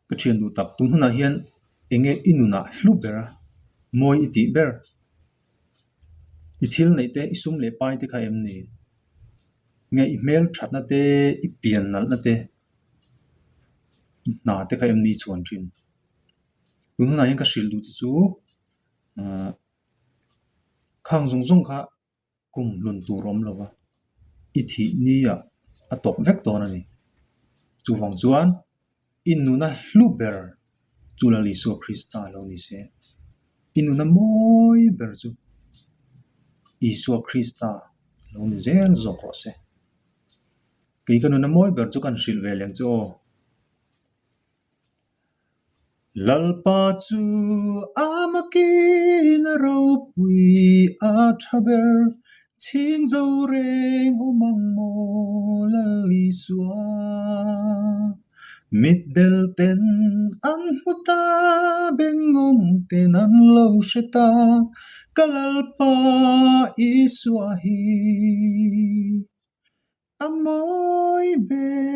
Ka thian duh tak, tun hunah hian eng nge i nunah hlu ber a, mawi i tih ber? I thil neih te, i sum leh pai te kha em ni? Nge i hmel thatna te, i pian nalhna te, i hna te kha em ni i chhuan thin? Tun hunah hian ka hrilh duh che chu ahh khang zawng zawng kha Kum hlun tur awm lo va, i thih ni ah a tawp vek dawn a ni. Chuvang chuan i nuna hlu ber chu Lal Isua Krista lo ni se, i nuna mawi ber chu Isua Krista lo ni zel zawk rawh se. Kei ka nuna mawi ber chu kan hrilh ve leng chu aw. Lalpa chu a makin a ropui a tha ber, chhing zo reng awm ang maw Lal Isua. Mitdel ten an hmu ta, bengawng ten an lo hre ta, ka Lalpa Isua hi. A mawi ber.